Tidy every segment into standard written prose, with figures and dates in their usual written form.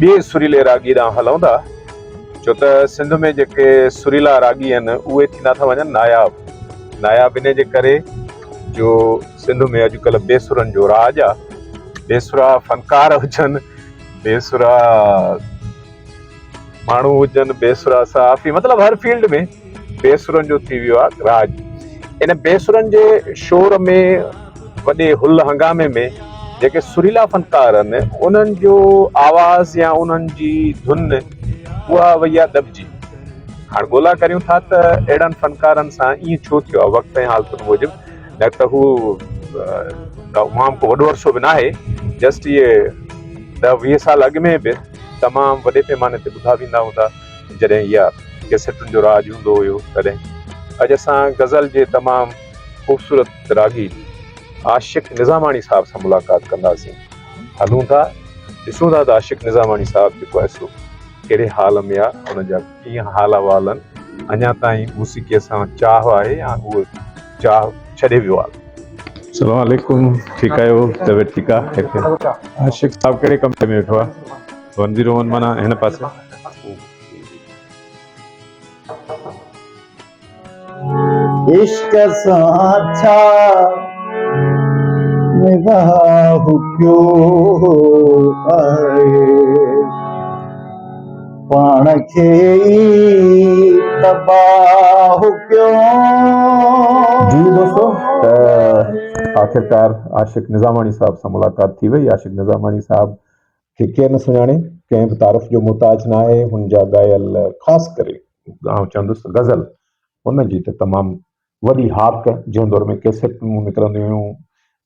ٻئي سريلي راڳي ڏانهن هلون ٿا ڇو ته سنڌ ۾ جيڪي سريلا راڳي آهن اهي ٿيندا ٿا وڃن ناياب. ناياب انهي جي ڪري جو سنڌ ۾ اڄڪلهه بي سرن جو راڄ آ. بي سرا فنڪار هجن، بي سرا ماڻهو هجن، بي سرا صحافي مطلب هر فيلڊ ۾ بي سرن جو ٿي ويو آ راڄ. ان بي سرن جي شور ۾ وڏي هل هنگامي ۾ جيڪي سريلا فنڪار آهن انهن جو آواز يا انهن جي ڌن اها وئي آ دٻجي. هاڻ ڳولا ڪريون ٿا ته اهڙن فنڪارن سان ائين ڇو ٿيو آ وقت ۽ حالتن موجب نه ته هو تمام ڪو وڏو عرصو به ناهي جسٽ اهي ڏهه ويهه سال اڳ ۾ به تمام وڏي پيماني تي ٻڌا ويندا هوندا جڏهن اها ڪيسٽن جو راڄ هوندو هيو تڏهن اڄ اسان غزل جي تمام خوبصورت راڳي عاشق نظاماڻي صاحب سان ملاقات ڪنداسين هلون ٿا ڏسون ٿا ته عاشق نظاماڻي صاحب جيڪو آهي سو ڪهڙي حال ۾ آهي ان جا ڪيئن حال احوال آهن اڃا تائين موسيقي سان چاهه آهي يا اهو چاهه ڇڏي ويو آهي. سلام عليڪم ٺيڪ آهيو طبيعت ٺيڪ آهي عاشق صاحب ڪهڙي ڪمري ۾ ويٺو آهي 101 معنيٰ هن پاسي عشق سان ڇا نباهه ڪيو آهي پاڻ کي ئي تباهه ڪيو. جي دوستو ته آخرڪار عاشق نظاماڻي صاحب سان ملاقات ٿي وئي عاشق نظاماڻي صاحب کي ڪير نه سڃاڻي ڪنهن به تعارف جو محتاج نه آهي هن جا ڳايل خاص ڪري آئون چوندس ته غزل ان جي ته تمام وڏي هاڪ جنهن دور ۾ ڪيسٽون نڪرنديون هيون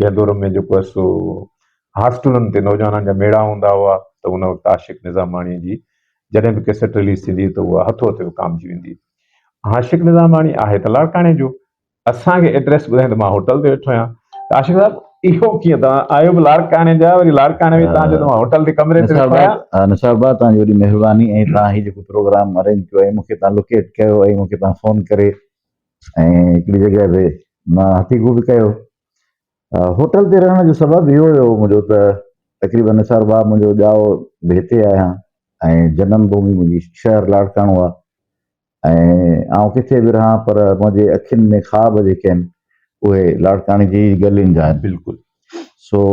جنهن دور ۾ جيڪو آهي سو هاسٽلن تي نوجوانن جا ميڙا هوندا هئا ته ان وقت عاشق نظاماڻي جي جڏهن به ڪيسٽ رليز ٿيندي ته اها هٿو هٿ وڪامجي ويندي عاشق نظاماڻي آهي ته لاڙڪاڻي جو اسان کي ايڊريس ٻڌائين ته مان هوٽل تي ويٺو آهيان ته عاشق صاحب اهو ڪيئن توهان آهيو به لاڙڪاڻي جا وري لاڙڪاڻي ۾ توهان چيو ته مان هوٽل تي ڪمري تي ويٺو آهيان. نثار ڀاء توهان جي وڏي مهرباني ۽ توهان هي جيڪو پروگرام ارينج ڪيو ۽ مون کي توهان لوڪيٽ ڪيو ۽ مون کي توهان فون ڪري ۽ هڪڙي جڳهه تي مان هٿيڪو به ڪيو. هوٽل تي رهڻ جو سبب اهو هيو منهنجو ته تقريبن نثار ڀاء منهنجو ڄائو به هتي آهيان ۽ جنم ڀومي منهنجي شهر لاڙڪاڻو آهي. ۽ آئون ڪٿي به رهان پر منهنجي اکين ۾ خواب جيڪي آهن اهي لاڙڪاڻي جي ئي گلين جا آهن. بلڪل. سو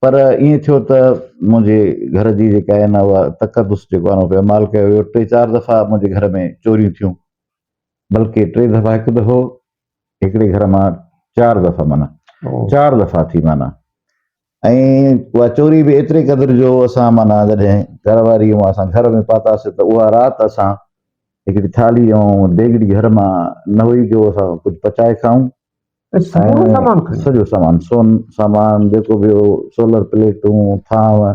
پر ائين ٿيو ته منهنجي گهر جي جيڪا آهي نه اها تقدس جيڪو آهي نه پيمال ڪيو ويو ٽي چار دفعا منهنجي گهر ۾ چوريون ٿيون بلڪه ٽي دفعا هڪ دفعو هڪڙي گهر مان چار دفعا معنيٰ چار دفعا ٿي معنيٰ ۽ اها چوري به ايتري قدر جو اسان معنيٰ جڏهن گهر واري ۽ اسان گهر ۾ پاتاسي ته اها رات اسان هڪڙي ٿالهي ۽ ديڳڙي گهر مان نه هئي جو اسان ڪجهه پچائي کائون سمورو سامان کڻي سڄو سامان سون سامان جيڪو به هو سولر پليٽون ٿانو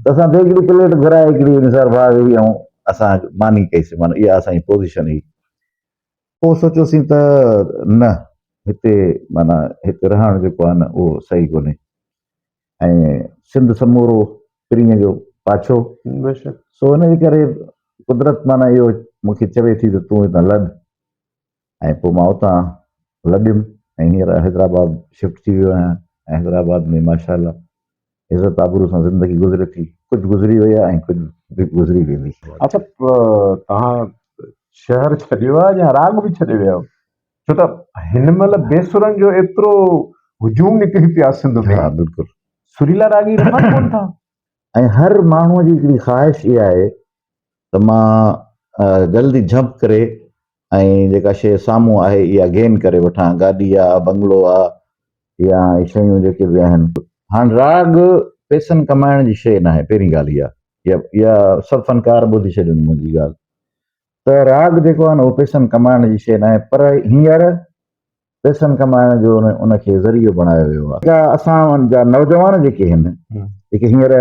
ته اسان ديڳڙي پليٽ گهرائي هڪڙي نثار ڀاء ويهي ۽ اسان ماني ڪئيسي معنيٰ اها اسان جي پوزيشن هئي پوء سوچيوسين ته نه هتي معنيٰ هتي رهڻ جيڪو آهي نه اهو صحيح ڪونهي ۽ سنڌ سمورو پرينء جو پاڇو سو ان جي ڪري قدرت معنيٰ اهو مون کي چوي ٿي ته تون هتان لڏ ۽ پوء مان اتان لڏيم ۽ هينئر حيدرآباد شفٽ ٿي ويو آهيان ۽ حيدرآباد ۾ ماشاء الله عزت آبرو سان زندگي گذري ٿي، ڪجهه گذري وئي آهي ۽ ڪجهه به گذري ويندي. اڇا توهان شهر ڇڏيو آهي يا راڳ به ڇڏي ويا آهيو؟ ڇو ته هن مهل بي سرن جو ايترو هجوم نڪري پيو آهي سنڌ ۾. ها بلڪل. سريلا راڳي رهن ڪونه ٿا. ۽ هر ماڻهوء جي هڪڙي خواهش اها آهي ته مان جلدي جهمپ ڪري ۽ جيڪا شيء سامهون آهي اها گين ڪري وٺان، گاڏي آ، بنگلو آ يا اهي شيون جيڪي به آهن. هاڻ راڳ پئسن ڪمائڻ جي شيء ناهي پهرين ڳالهه اها اها سڀ فنڪار ٻڌي ڇڏين منهنجي ڳالهه ته راڳ جيڪو آهي نه اهو پئسن ڪمائڻ جي شيء ناهي پر هينئر پئسن ڪمائڻ جو ان کي ذريعو بڻايو ويو آهي. جيڪا اسان جا نوجوان جيڪي آهن جيڪي هينئر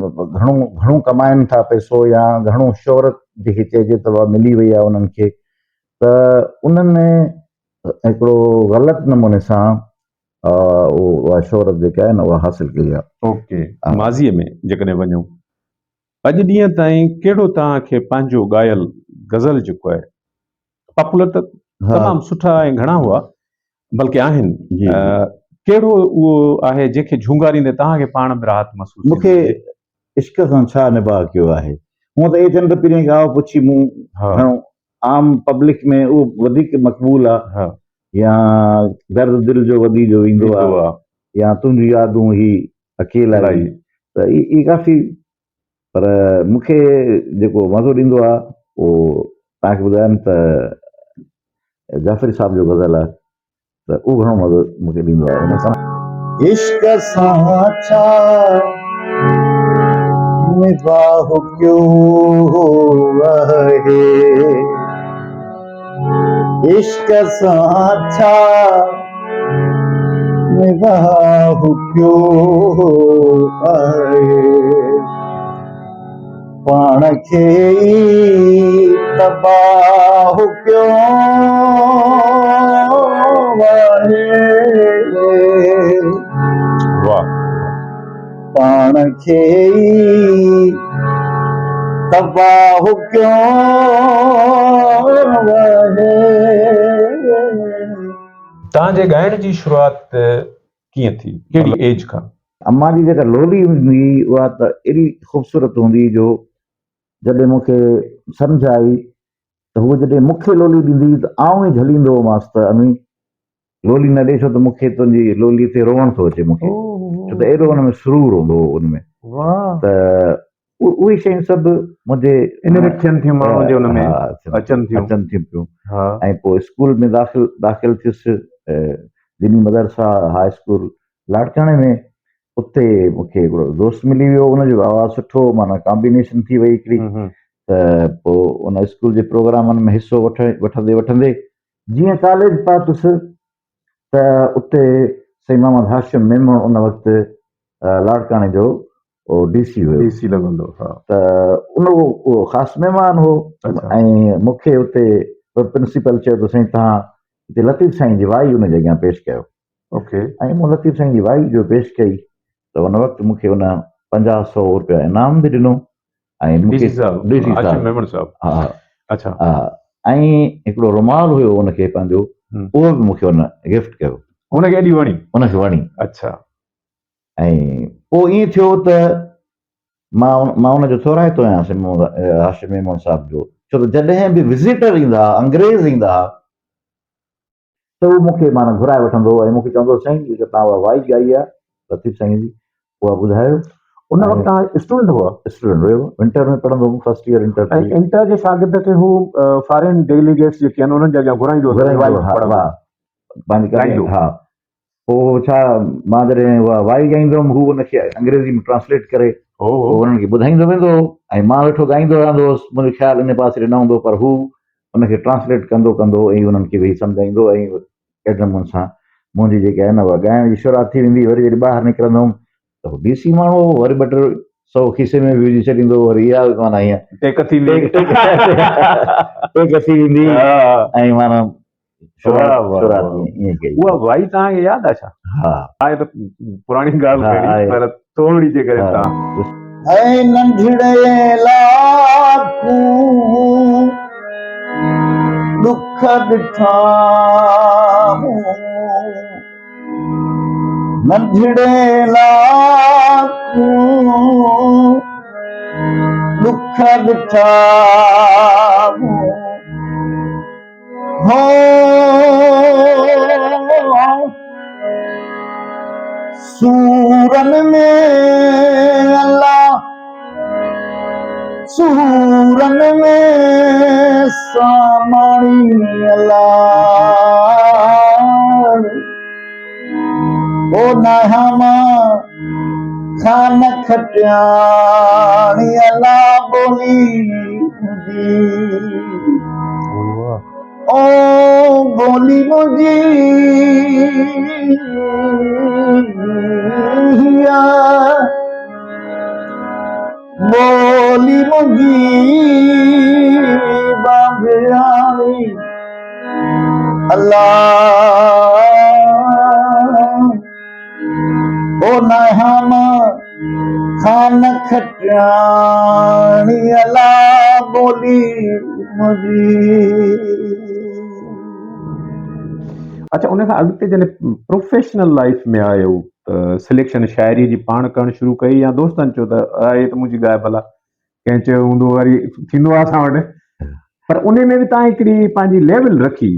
گهڻو گهڻو ڪمائن ٿا پئسو يا گهڻو شهرت جيڪي چئجي ته اها ملي وئي آهي انهن کي ته انهن هڪڙو غلط نموني سان اها شهرت جيڪا آهي نه اها حاصل ڪئي آهي. اوڪي ماضيء ۾ جيڪڏهن وڃون اڄ ڏينهن تائين ڪهڙو توهان کي پنهنجو ڳايل غزل جيڪو آهي پاپولر ته تمام سٺا ۽ گهڻا هئا بلڪه آهن ڪهڙو اهو آهي جنهن کي جهونگاريندي توهان کي پاڻ به راحت محسوس مون کي ٿيندي هجي؟ عشق سان ڇا نباهه ڪيو آهي. هونء ته اي چنڊ پرين ڳاء پڇي مون گهڻو عام پبلڪ ۾ اهو وڌيڪ مقبول آ يا درد دل جو وڌي جو ويندو آ يا تنهنجون يادون هي اڪيلائي ته اهي ڪافي پر مون کي جيڪو مزو ڏيندو آ اهو توهان کي ٻڌايم ته جعفري صاحب جو غزل آ ته اهو گهڻو مزو مون کي ڏيندو آهي ان سان. عشق سان ڇا نباهه ڪيو آهي عشق سان ڇا نباهه ڪيو آهي پاڻ کي ئي تباهه ڪيو آهي. پاڻ کي ئي تباهه ڪيو آهي. توهان جي ڳائڻ جي شروعات ڪيئن ٿي؟ ڪهڙي ايج کان؟ امان جي جيڪا لولي هوندي هئي اها ته ايڏي خوبصورت هوندي هئي جو جڏهن مون کي سمجهه آئي ته هوء جڏهن مون کي لولي ڏيندي هئي ته آئون ئي جهليندو هومانس ته امي لولي نه ڏي ڇو ته مون کي تنهنجي لولي تي روئڻ ٿو اچي مون کي ڇو ته ايڏو ان ۾ سرور هوندو هو ان ۾ ته اهي شيون سڀ منهنجي انريڪ ٿين ٿيون ماڻهو جي ان ۾ اچن ٿيون اچن ٿيون پيون ۽ پوء اسڪول ۾ داخل داخل ٿيس ديني مدرسه هاء اسڪول لاڙڪاڻي ۾ اتي مون کي هڪڙو دوست ملي ويو ان جو آواز سٺو معنيٰ ڪامبينيشن ٿي وئي هڪڙي ته پوء ان اسڪول جي پروگرامن ۾ حصو وٺ وٺندي وٺندي جيئن ڪاليج پاتس ته اتي سائين محمد هاشم ميمڻ ان وقت لاڙڪاڻي جو ڊي سي هيو ڊي سي لڳندو ها ته ان اهو خاص مهمان هو ۽ مون کي اتي پرنسپل چيو ته سائين توهان هتي لطيف سائين جي وائي ان جي اڳيان پيش ڪيو اوڪي ۽ مون لطيف سائين جي وائي جو پيش ڪئي ته ان وقت مون کي ان پنجاهه سو روپيا انعام به ڏنو ۽ ڊي سي صاحب ڊي سي صاحب ميمڻ صاحب ها اڇا ها ۽ هڪڙو رومال هيو ان کي پنهنجو اهو به مون کي ان گفٽ ڪيو ان کي ايڏي وڻي ان کي وڻي اڇا ۽ پوء ائين ٿيو ته مان مان ان جو ٿورائتو آهيان سي هاشم ميمڻ صاحب جو ڇو ته جڏهن به وزيٽر ايندا ها انگريز ايندا ها ته هو مون کي معنيٰ گهرائي وٺندو هو ۽ مون کي چوندو هو سائين جيڪا توهان اها وائي ڳائي آهي لطيف سائين جي اها ٻڌايو. ان وقت توهان اسٽوڊنٽ هئا؟ اسٽوڊنٽ هيو، انٽر ۾ پڙهندو هوم، فرسٽ ايئر انٽر ۽ انٽر جي شاگرد کي هو فارين ڊيليگيٽس جيڪي آهن انهن جي اڳيان گهرائيندو هو ته وائي پڙهندو. پنهنجي ڳائيندو. ها پوء ڇا مان جڏهن اها وائي ڳائيندو هوم هو ان کي انگريزي ۾ ٽرانسليٽ ڪري پوء انهن کي ٻڌائيندو ويندو هو ۽ مان ويٺو ڳائيندو رهندو هوس منهنجو خيال ان پاسي ڏي نه هوندو هو پر هو ان کي ٽرانسليٽ ڪندو ڪندو ۽ انهن کي ويهي سمجهائيندو ۽ اهڙي نموني سان منهنجي جيڪا آهي نه اها ڳائڻ جي شروعات ٿي ويندي وري جڏهن ٻاهر نڪرندو هوم ته هو ڊي سي ماڻهو هو وري ٻه ٽي سو کيسي ۾ به وجهي ڇڏيندو هو وري اها به معنيٰ ائين ٽيڪ ٿي ويندي ٽيڪ ٿي ويندي ۽ معنيٰ شروعات ائين ڪئي. اها وائي توهان کي ياد آهي ڇا؟ ها. آهي ته پراڻي ڳالهه کڻي پر ٿورڙي جي ڪري توهان. اي ننڍڙي لاکون ڏک ڏٺا مون ننڍڙي لاکون ڏک ڏٺا مون هو سورن ۾ الله سورن ۾ ساماڻي الله او ناهيان مان خان کٽياڻي الله ٻولي منهنجي او ٻولي منهنجي ٻولي منهنجي ٻانڀياڻي الله او ناهيان مان خان کٽياڻي الله ٻولي منهنجي. اڇا ان کان اڳتي جڏهن پروفيشنل لائيف ۾ آيو. ته سليڪشن شاعري جي پاڻ ڪرڻ شروع ڪئي يا دوستن چيو ته اڙا هي ته منهنجي ڳائي ڀلا ڪنهن چيو هوندو وري ٿيندو آهي اسان وٽ پر ان ۾ به تان هڪڙي پنهنجي ليول رکي.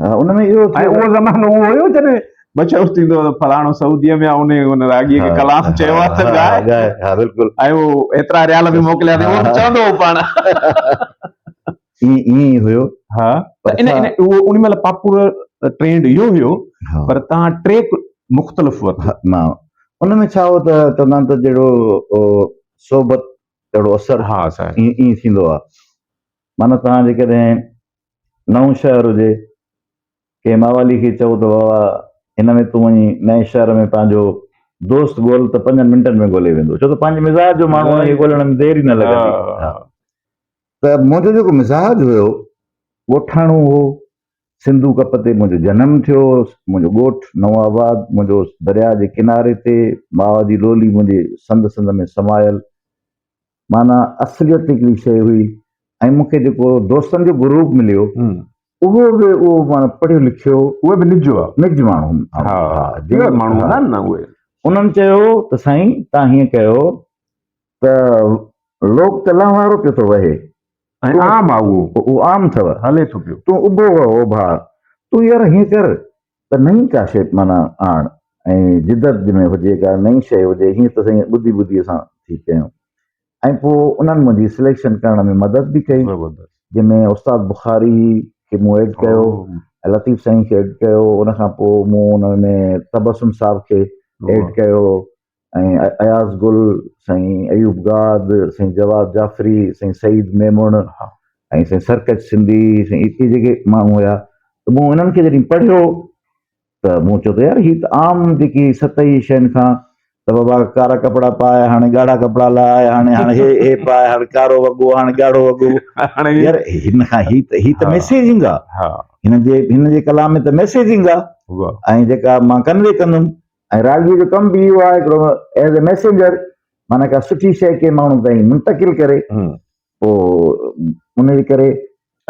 ها ان ۾ اهو ۽ اهو زمانو اهو هيو جڏهن مشهور ٿيندو هو فلاڻو سعودي ۾ آهي ان ان راڳي کي ڪلام چيو آهي ته ڳاء. ڳاء ها بلڪل. ۽ اهو ايترا ريال به موڪليا اٿئي اهو به چوندو هو پاڻ. ائين ائين ئي هيو. ها ته ان ان اهو ان مهل پاپولر ٽرينڊ اهو هيو پر تان ٽريڪ مختلف ورتو. مان ان ۾ ڇا هو ته چوندا آهن ته جهڙو صحبت تهڙو اثر ها سائين ائين ائين ٿيندو آهي. معنيٰ توهان جيڪڏهن نئون شهر هجي ڪنهن ماوالي کي چئو ته بابا هن ۾ تون وڃي نئين شهر ۾ پنهنجو دوست ڳول ته پنجن منٽن ۾ ڳولي ويندو ڇو ته پنهنجي مزاج جو ماڻهو ان کي ڳولڻ ۾ دير ئي نه لڳندي. ته منهنجو جيڪو مزاج هيو ڳوٺاڻو هو، سنڌو ڪپ تي منهنجو جنم ٿيو، منهنجو ڳوٺ نئون آباد منهنجو درياء جي ڪناري تي، ماء جي لولي منهنجي سنڌ سنڌ ۾ سمايل، معنيٰ اصليت هڪڙي شيء هئي ۽ مون کي جيڪو دوستن جو گروپ مليو اهو به اهو معنيٰ پڙهيو لکيو اهي به نج هئا. نج ماڻهو ها ها ماڻهو هوندا آهن نه اهي. انهن چيو ته سائين تان هيئن ڪيو ته لوڪ ته لهوارو پيو ٿو وهي. ۽ عام آ اهو. اهو عام اٿو. هلي ٿو پيو. تون اڀو وهه اوڀار. تون يار هيئن ڪر ته نئين ڪا شيء معنيٰ آڻ ۽ جدت جنهن ۾ هجي ڪا نئين شيء هجي هيئن ته سائين ٻڌي ٻڌي اسان ٿي ڪيون. ۽ پوء انهن منهنجي سليڪشن ڪرڻ ۾ مدد به ڪئي. زبردست. جنهن ۾ استاد بخاري کي مون ايڊ ڪيو ۽ لطيف سائين کي ايڊ ڪيو ان کان پوء مون ان ۾ تبسم صاحب کي ايڊ ڪيو. ۽ اياز گل، سائين ايوب گاد، سائين جواد جعفري، سائين سعيد ميمڻ ۽ سائين سرڪش سنڌي، سائين اهي جيڪي ماڻهو هيا ته مون انهن کي جڏهن پڙهيو ته مون چيو ته يار هي ته عام جيڪي سطحي شين کان ته بابا ڪارا ڪپڙا پاء هاڻي ڳاڙها ڪپڙا لاء هاڻي هاڻي هي هي پاء هاڻي ڪارو وڳو هاڻي ڳاڙهو وڳو يار هن کان هي ته هي ته ميسيجنگ آ هن جي هن جي ڪلام ۾ ته ميسيجنگ آ ۽ جيڪا مان ڪنوي ڪندم ۽ راڳيء جو ڪم به اهو آهي هڪڙو ايز اي ميسينجر معنيٰ ڪا سٺي شيء ڪنهن ماڻهو تائين منتقل ڪري پوء ان جي ڪري.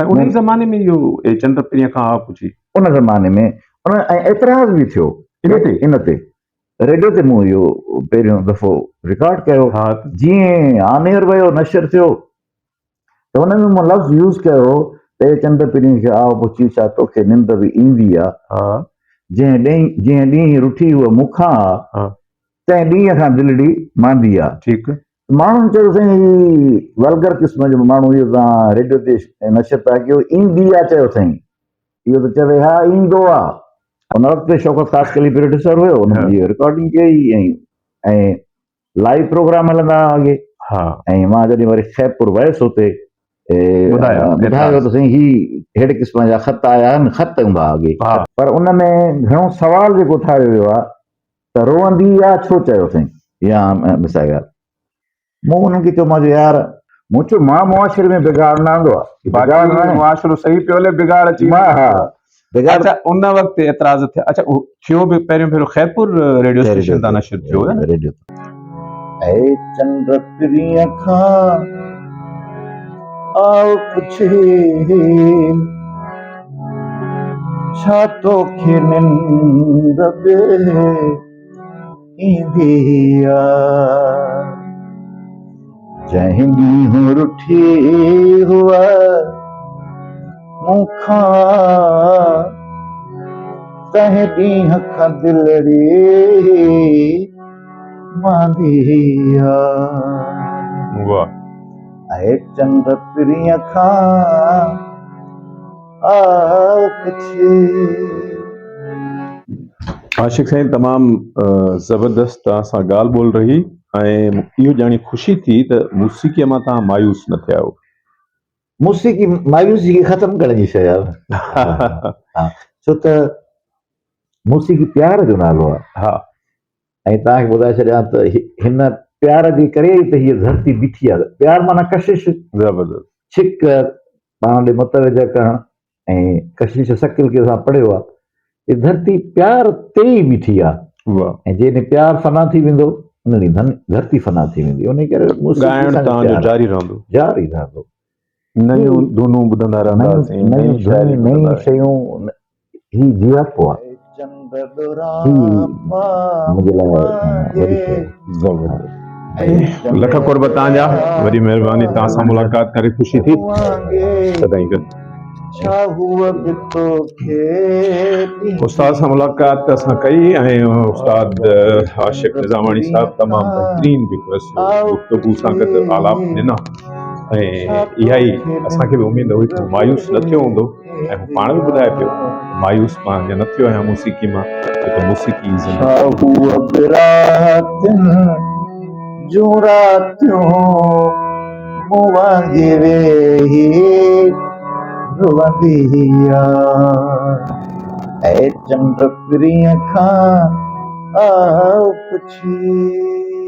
۽ ان زماني ۾ اهو اي چنڊ پرينء کان آء پڇي. ان زماني ۾ ان ۽ اعتراض به ٿيو ان تي ان تي ريڊيو تي مون اهو پهريون دفعو رڪارڊ ڪيو جيئن آن ايئر ويو نشر ٿيو ته ان ۾ مون لفظ يوز ڪيو هو ته اي چنڊ پرين کي آء پڇي ڇا توکي ننڊ به ايندي آ؟ جنهن جنهن ڏينهن رٺي هوء مون کان آ، تنهن ڏينهن کان دلڙي ماندي آ. ٺيڪ. ماڻهن چيو ته سائين هي ولگر قسم جو ماڻهو اهو توهان ريڊيو تي نشر ٿا ڪيو، ايندي آ چيو اٿئين. اهو ته چوي ها ايندو آ. ان وقت شوڪت خاصخيلي پروڊيوسر هيو، ان منهنجي رڪارڊنگ ڪئي ۽ لائيو پروگرام هلندا هئا اڳي. ها. ۽ مان جڏهن وري خيرپور ويس اتي ٻڌايو ته سائين هي ههڙي قسم جا خط آيا آهن، خط هوندا هئا اڳي. ها. پر ان ۾ گهڻو سوال جيڪو اٿاريو ويو آهي ته روئندي آ ڇو چيو اٿئين يا مثال ڳالهه مون انهن کي چيو مان چيو يار مون چيو مان معاشري ۾ بگاڙ نه آندو آهي. بگاڙ نه آهي. معاشرو صحيح پيو هلي بگاڙ اچي ويو. ها بگاڙ. اڇا ان وقت اعتراض ٿيا. اڇا ٿيو به پهريون ڀيرو خيرپور ريڊيو اسٽيشن تان نشر ٿيو هو نه. ريڊيو تان. اي چنڊ پرينء کان آء پڇي ڇا توکي ننڊ به ايندي آ. جنهن ڏينهن رٺي هوء مون کان، تنهن ڏينهن کان دلڙي ماندي آ. واهه. اي چنڊ پرينء کان آء پڇي. عاشق سائين تمام زبردست توهان سان ڳالهه ٻولهه رهي ۽ اهو ڄاڻي خوشي ٿي ته موسيقي مان توهان مايوس نه ٿيا آهيو. موسيقي مايوسي کي ختم ڪرڻ جي شيء آهي ڇو ته موسيقي پيار جو نالو آهي. ها. ۽ توهان کي ٻڌائي ڇڏيان ته هن پيار جي ڪري ئي ته هيء ڌرتي بيٺي آهي. پيار معنيٰ ڪشش، زبردست. ڇڪ، پاڻ ڏي متوجه ڪرڻ ۽ ڪشش ثقل کي اسان پڙهيو آهي. هي ڌرتي پيار تي ئي بيٺي آهي. واهه. ۽ جنهن ڏينهن پيار فنا ٿي ويندو، ان ڏينهن ڌرتي فنا ٿي ويندي. انهيء ڪري موسيقي ڳائڻ سان توهان جو پيار جاري رهندو. جاري رهندو. نيون ڌنون ٻڌندا رهنداسين، نئين شاعري نيون ٻڌندا شيون، هي جياپو آهي. چنڊ هي منهنجي لاء وڏي شيء آهي. زبردست لک قرب توهان جا وڏي مهرباني توهان سان ملاقات ڪري خوشي ٿي سدائين گڏ. استاد سان ملاقات ته اسان ڪئي ۽ استاد عاشق نظاماڻي صاحب تمام بهترين جيڪو آهي سو گفتگو سان گڏ آلاپ ڏنا ۽ اها ئي اسان کي به اميد هئي ته مايوس نه ٿيو هوندو ۽ هو پاڻ به ٻڌائي پيو مايوس مان اڃا نه ٿيو آهيان موسيقي مان ڇو ته موسيقي ئي زندگي جون راتيون مون وانگي ويهي روئندي آ اي چنڊ پرينء کان آء پڇي.